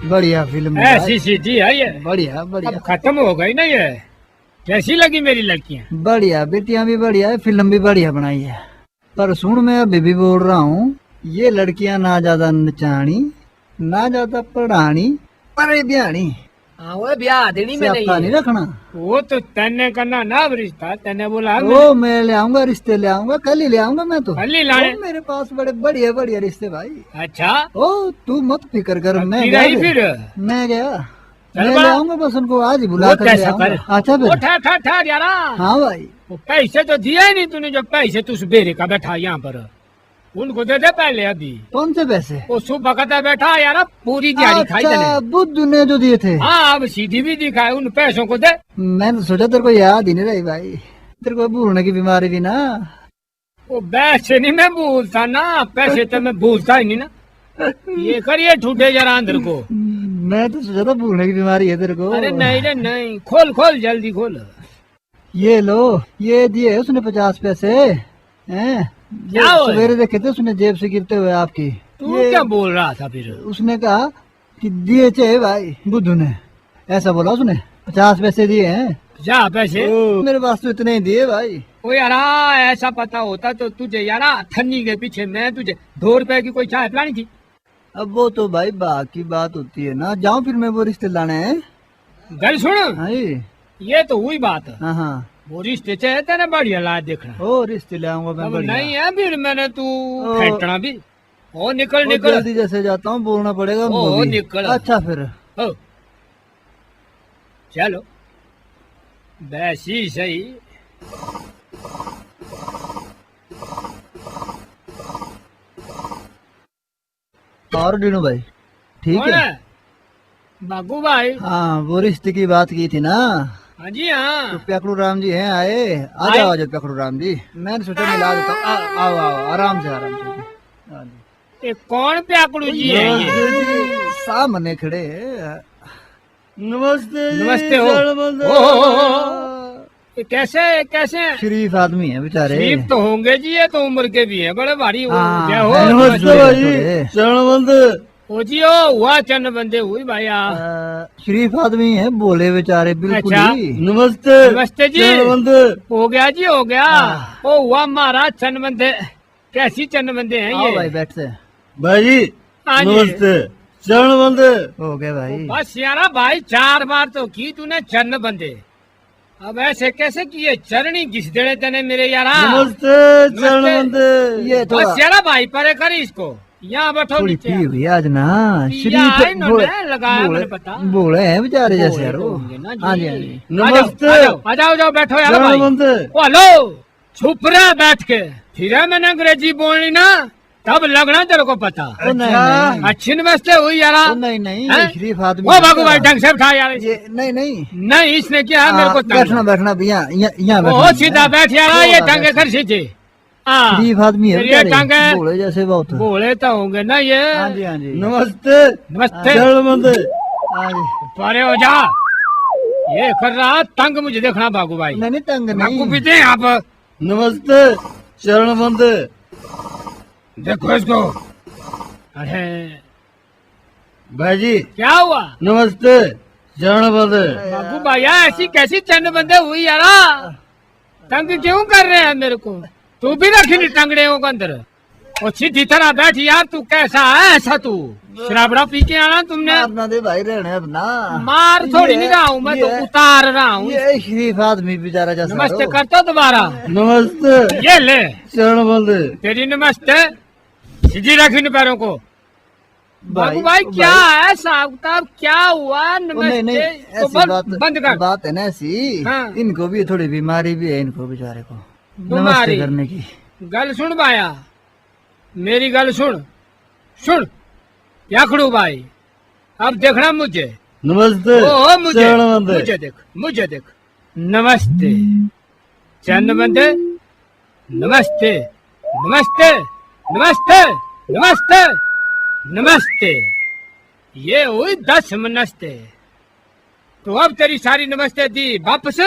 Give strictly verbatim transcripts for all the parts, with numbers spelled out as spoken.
बढ़िया फिल्म है ऐसी भाई। सीटी है ये। बढ़िया, बढ़िया। अब खत्म हो गई ना ये। कैसी लगी मेरी लड़कियां? बढ़िया, बेटियां भी बढ़िया है, फिल्म भी बढ़िया बनाई है। पर सुन, मैं अभी भी बोल रहा हूँ, ये लड़कियां ना ज्यादा नचानी, ना ज्यादा पढ़ानी, पर ये ब्याहनी। हाँ, वो ब्याह देनी मैं नहीं स्यापा नहीं है। रखना। वो तो तन्ने करना ना अब रिश्ता, तन्ने बोला ओ, मैं। मैं ले आऊंगा, रिश्ते ले आऊंगा, कल ही ले आऊंगा मैं तो। कल ही लाने? ओ, मेरे पास बड़े बढ़िया बढ़िया रिश्ते भाई। अच्छा। ओ, तू मत फिक्र कर, अब मैं फिर गया आई फिर। फिर? मैं गया। चल मैं बा। ले आऊंगा, बस उनको आज ही बुला वो कर ले कैसा आऊंगा। कर? अच्छा फिर। ओ, ठहर, ठहर, ठहर यारा। हाँ भाई। वो पैसे तो दिए ही नहीं तूने, जो पैसे तू उस बेरे का बैठा यहाँ पर। उनको दे दे पहले अभी। कौन से पैसे? वो सुबह का तो बैठा यारा, पूरी दिहाड़ी खाई अच्छा, तने। बुद्धू ने जो दिए थे। हाँ, अब सीटी भी दिखाए, उन पैसों को दे। मैंने तो सोचा तेरे को याद ही नहीं रही भाई, तेरे को भूलने की बीमारी भी ना। वो पैसे नहीं मैं भूलता ना, पैसे तो मैं भूलता ही नहीं ना। ये करिए ठुड्डे जरा अंदर को। मैं तो सोचा था भूलने की बीमारी है तेरे को। अरे नहीं रे नहीं, खोल खोल, जल्दी खोल। ये लो, ये दिए उसने पचास पैसे। हैं? क्या हो? सवेरे देखे थे उसने जेब से गिरते हुए आपकी। तू ये क्या बोल रहा था फिर? उसने कहा कि दिए चे भाई बुद्धू ने, ऐसा बोला उसने। पचास पैसे दिए हैं। पचास पैसे? ओ, मेरे पास तो इतने ही दिए भाई। ओ यारा, ऐसा पता होता तो तुझे यारा, थन्नी के पीछे मैं तुझे दो रुपए की कोई चाय पिलानी थी। अब वो तो भाई भाग की बात होती है ना। जाऊं फिर मैं वो रिश्ते लाने हैं। गल सुन। हाँ जी। ये तो हुई बात। हाँ, हाँ। वो रिश्ते चाहे तेरे बढ़िया लायक देखना। ओ, रिश्ते ले आऊंगा मैं अब बढ़िया। नहीं है फिर मैंने तू ओ। फेंटना भी। ओ निकल, ओ, निकल। जल्दी जैसे जाता हूँ, बोलना पड़ेगा ओ, उनको भी। निकल। अच्छा फिर। ओ। चलो। वैसी सही। और डीनू भाई, ठीक कौन है? है? बागू भाई। हाँ, वो रिश्ते की बात की थी ना। हाँ जी, हाँ। तो प्याकड़ू राम जी हैं आए। आ आए? जाओ, आ जाओ प्याकड़ू राम जी। मैंने सोचा मिला देता हूँ। आ-, आओ, आओ, आराम से, आराम से। हाँ जी। ये कौन प्याकड़ू जी है ये? नमस्ते जी, सामने खड़े हैं। नमस्ते जी, नमस्ते हो। शरण बंदे। ओ, ओ, ओ, ओ। ये कैसे, कैसे हैं? शरीफ आदमी है बेचारे। शरीफ तो होंगे जी, ये तो उम्र के भी हैं, बड़े भारी हो हाँ, गया हो। है नमस्ते भाई, थोड़े। शरण बंदे। ओ जी, ओ हुआ चन्न बंदे हुई भाई, आ। अ, शरीफ आदमी है, भोले बेचारे बिल्कुल अच्छा। ही। नमस्ते। नमस्ते जी। चन्न बंदे। हो गया जी, हो गया। हाँ। ओ हुआ महाराज चन्न बंदे। कैसी चन्न बंदे हैं आओ ये? भाई, बैठते हैं। भाई जी, हाँ जी। नमस्ते। चन्न बंदे। हो गए भाई। ओ बस यारा भाई, चार बार तो की तूने चन्न बंदे। अब ऐसे कैसे किए चरणी घिस देने तेने मेरे यारा। नमस्ते, नमस्ते। चरण बंदे। ये थोड़ा बस यारा भाई, परे कर इसको। यहाँ बैठो थोड़ी नीचे। पी हुई आज ना, पिया शरीफ है इन्होंने, भोले, लगा है भोले, मैंने पता। भोले हैं बेचारे जैसे भोले यार वो। तो होंगे ना जी। हाँ जी, हाँ जी। आ जाओ, नमस्ते। आ जाओ, आ जाओ, आ जाओ, बैठो यार चरण भाई। बंदे। ओ, हेलो, चुप रह बैठ के। फिर है मैंने अंग्रेजी बोलनी ना, तब लगना तेरे को पता। ओ, नहीं, अच्छा। नहीं। अच्छी नमस्ते हुई यारा। ओ, नहीं, नहीं, हैं? शरीफ आदमी ओ, है बाबू भाई, बेचारा। ढंग से बैठा यार। ये, नहीं, नहीं। नहीं, इसने क्या है, मेरे आ, को तंग बैठना, है। बैठना भैया, यहाँ, यहाँ ओ, बैठना। सीधा बैठ यारा, ओ, ये बैठ। टांगे कर सीधे। हाँ। शरीफ आदमी है फिर ये बेचारे, टांगे। भोले जैसे बहुत। भोले तो होंगे ना ये। हाँ जी, हाँ जी। नमस्ते। नमस्ते। चरण बंदे। हाँ जी। परे हो जा। ये कर रहा तंग मुझे, देखना बागू भाई। नहीं, नहीं, तंग नहीं। बागू पीते हैं आप। नमस्ते, चरण बंदे। देखो इसको। अरे। भाई जी। क्या हुआ? नमस्ते, चरण बंदे। बाबू भैया, ऐसी कैसी चन्न बंदे हुई यारा? तंग क्यों कर रहे हैं मेरे को? तू भी रख इन टंगड़ियों के अंदर। और सीधी तरह बैठ यार, तू कैसा है ऐसा तू? शराबड़ा पी के आना तुमने? मार ना दे भाई, रहने अब ना। मार ये, थोड़ी नहीं रहा हूँ मैं, तो ये, उतार रहा हूँ। ये शरीफ आदमी बेचारा जैसा नमस्ते हो। कर तो दोबारा। नमस्ते। ये ले। चरण बंदे। तेरी नमस्ते। सीधी रख इन पैरों को। बाबू भाई, भाई, ओ क्या भाई। है हिसाब किताब, क्या हुआ? ओ, नहीं, नहीं, नमस्ते। तो ऐसी बंद, बात, बंद कर। बात है ना ऐसी, हाँ। इनको भी थोड़ी बीमारी भी है, इनको बेचारे को बीमारी। नमस्ते करने की। गल सुन भाया, मेरी गल सुन, सुन, याखड़ू भाई, अब देखना मुझे। नमस्ते, ओ, ओ, मुझे, चरण बंदे। मुझे देख, मुझे देख। नमस्ते, चन्न बंदे, नमस्ते, नमस्ते, नमस्ते, नमस्ते, नमस्ते। ये हुई दस नमस्ते। तो अब तेरी सारी नमस्ते दी वापस,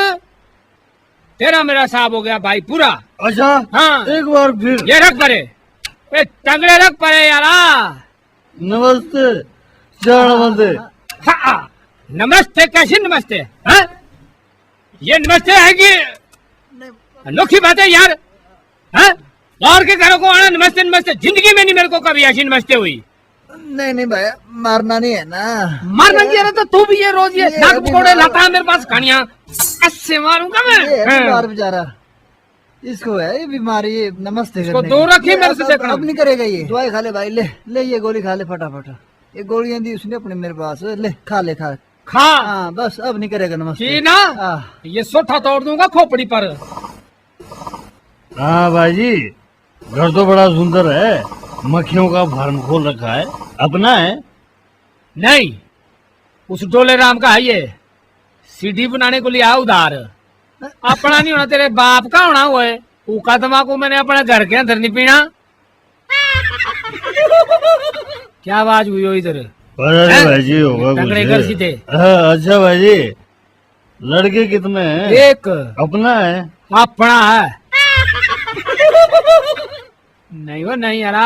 तेरा मेरा हिसाब हो गया भाई पूरा। अच्छा, हाँ। एक बार फिर। ये रख परे, ए, टंगड़े रख परे यारा। नमस्ते, जाना बंदे। हाँ, नमस्ते, कैसी नमस्ते? हाँ? ये नमस्ते है कि अनोखी बात है यार। हाँ? और के घरों को आना नमस्ते नमस्ते, जिंदगी में नहीं मेरे को कभी ऐसी नमस्ते हुई। नहीं, नहीं भाई, मारना नहीं है ना। मारना नहीं है ना, तो तू भी ये रोज ये ये नाक अभी पकौड़े मार- लाता है मेरे पास कहानियां। ऐसे मारूंगा मैं। ये है हाँ। बीमार बेचारा, इसको है ये बीमारी, ये नमस्ते इसको करने दूर की। रखिए ये मेरे अब- से अब- देखना। अब नहीं करेगा ये। दवाई खा ले भाई, ले, ले ये गोली खा ले फटाफट। ये गोलियां दी उसने अपने मेरे पास, ले, खा ले, खा। खा। हाँ, बस अब नहीं करेगा नमस्ते। की ना? हाँ। ये सोठा तोड़ दूंगा खोपड़ी पर। हाँ भाई जी, घर तो बड़ा सुंदर है, मक्खियों का फार्म खोल रखा है, अपना है? नहीं, उस डोले राम का है ये, सीढ़ी बनाने को लिया उधार। अपना नहीं होना, तेरे बाप का होना हुआ है। उका तमाकू मैंने अपने घर के अंदर नहीं पीना। क्या आवाज हुई हो इधर? अरे हैं? भाई जी, होगा टंगड़े कुछ। कर सीधे। हाँ, अच्छा भाई जी, लड़के कितने हैं? एक। अपना है? अपना है। नहीं हो, नहीं यारा,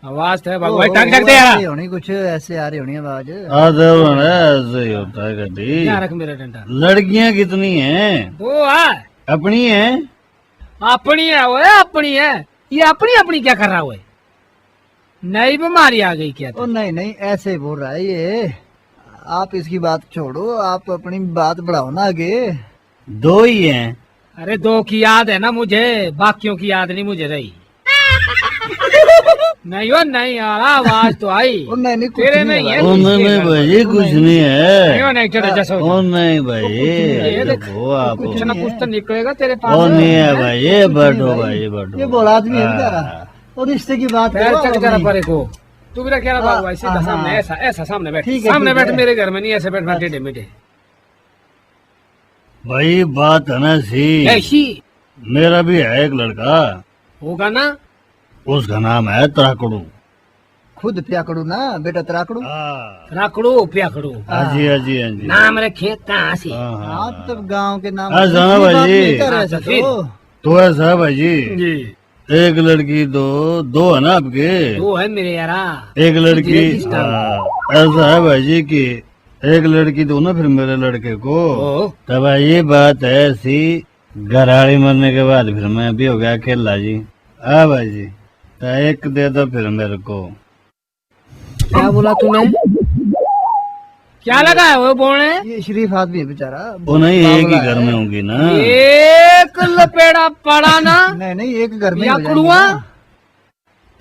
आवाज तो है बाबू भाई, वो- टंग वो टंग दे यारा। ऐसे होनी, कुछ ऐसे आ रही होनी आवाज। आ तो होना, ऐसे ही होता है कभी। क्या रख मेरा डंडा? लड़कियां कितनी हैं? दो है। अपनी है? अपनी है, ओए, अपनी है। ये अपनी, अपनी क्या कर रहा है? नई बीमारी आ गई क्या? ओ नहीं, नहीं, ऐसे ही बोल रहा है ये। आप इसकी बात छोड़ो, आप अपनी बात बढ़ाओ ना आगे। दो ही हैं। अरे, दो की याद है ना मुझे, बाकियों की याद नहीं मुझे रही। नहीं हो, नहीं यार, आवाज तो आई। ओ नहीं, नहीं, कुछ तेरे नहीं में है ये भाई। ओ नहीं, नहीं भाई, ये कुछ नहीं है। नहीं हो, नहीं, चलो, जैसा हो। ओ नहीं भाई, ये ये देख, देखो आप। कुछ ना कुछ तो निकलेगा तेरे पास। ओ नहीं है भाई, ये बैठो भाई, ये बैठो। ये बोला आदमी है बेचारा। हाँ। और रिश्ते की बात पैर करो चढ़ आप जरा अपनी। परे को। तू भी रख यार हाँ, बाबू, ऐसे हाँ, सामने, हाँ। ऐसा, ऐसा सामने बैठ। ठीक है, सामने ठीक बैठ, है। मेरे घर में नहीं ऐसे बैठना अच्छा। टेढ़े मेढ़े। भाई, बात है ना ऐसी। ऐसी? मेरा भी है एक लड़का। होगा ना? उसका नाम है तराकड़ू। खुद प्याकड़ू ना, बेटा तराकड़ू। हाँ। तराकड़ू, प्याकड़ू। हाँ जी, हाँ जी, हाँ जी। नाम रखे कहाँ से? हाँ, हाँ, हाँ, हाँ। तब गांव के नाम हाँ, से जाना इतनी बात भाई। नहीं कर रहे हाँ, तो थे फिर? तो। तो ऐसा है भाई जी। जी। एक लड़की दो, दो है ना आपके? दो है मेरे यारा। एक लड़की, धीरे किसका? हाँ, ऐसा है भाई जी कि एक लड़की दो ना फिर मेरे लड़के को। ओ। तब ये बात है ऐसी, घर वाली मरने के बाद फिर मैं भी हो गया अकेला जी। हाँ भाई जी, तो एक दे दो फिर मेरे को। क्या बोला तूने? क्या लगा है वो बोलने? ये शरीफ आदमी है बेचारा। वो नहीं, एक ही बावला घर में है। होंगी ना। एक लपेड़ा पड़ा ना। नहीं, नहीं, एक घर में ही या हो जाएंगे कुड़ुआ? ना।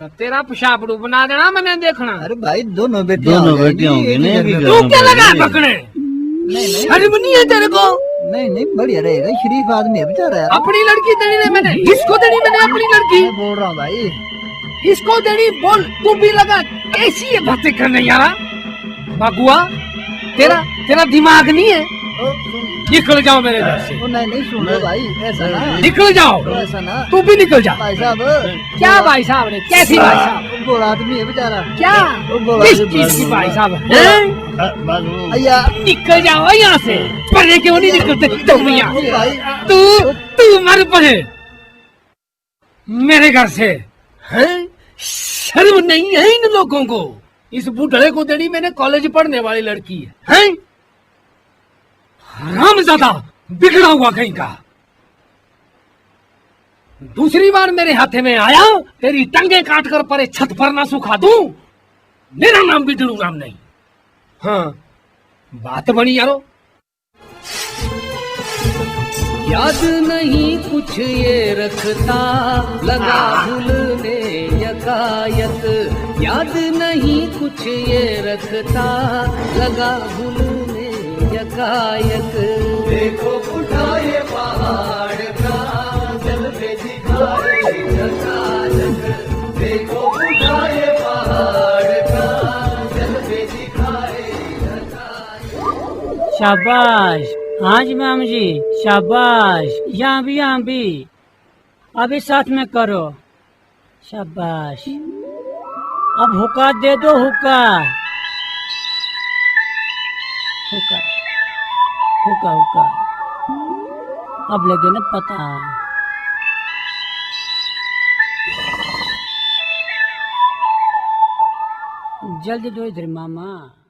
तो तेरा पेशाबड़ू बना देना मैंने देखना। अरे भाई, दोनों बेटियां दोनों हो जाएंगी, बेटियां होंगी एक ही ना, घर एक ही में। घर तू में क्या लगा भाई। पकड़े? नहीं, नहीं। शर्म नहीं है तेरे को? नहीं, नहीं, बढ़िया रहेगा, शरीफ आदमी है बेचारा यार। अपनी लड़की देनी है मैंने, इसको देनी मैंने अपनी लड़की। मैं बोल रहा हूँ भाई। इसको देनी, बोल, तू भी लगा, कैसी ये बातें करने यारा? बगुआ, तेरा, तेरा दिमाग नहीं है? ओ, सुन। निकल जाओ मेरे घर से। ओ, नहीं, नहीं, सुन लो भाई, ऐसा ना। निकल जाओ। ऐसा ना। तू भी निकल जा। भाई साहब। क्या भाई साहब ने? कैसी भाई साहब? वो बूढ़ा आदमी है बेचारा। क्या? वो बूढ़ा किस आदमी चीज की भाई साहब? हैं? हाँ, बस वो। अय्या। निकल जाओ यहाँ से। परे क्यों नहीं निकलते तुम यहाँ? भाई। तू, तू मर परे। मेरे घर से। हैं? शर्म नहीं है इन लोगों को? इस बुढ़ड़े को देनी मैंने कॉलेज पढ़ने वाली लड़की है। हैं? हरामजादा, बिगड़ा हुआ कहीं का। दूसरी बार मेरे हाथे में आया, तेरी टंगे काट कर परे छत पर ना सुखा दूं। मेरा नाम बिगड़ू राम नहीं। हाँ, बात बनी यारो। याद नहीं कुछ ये रखता, लगा भूलने यकायत। याद नहीं कुछ ये रखता, लगा भूलने यकायत। देखो उठा ये पहाड़ का, जलवे दिखाए यकायत। देखो उठा ये पहाड़ का, जलवे दिखाए। शाबाश, हाँ जी माम जी, शाबाश। यहाँ भी, यहाँ भी, अभी साथ में करो। शाबाश। अब हुक्का दे दो, हुक्का। हुक्का, हुक्का, हुक्का। अब लगे ना पता। जल्दी दो इधर मामा।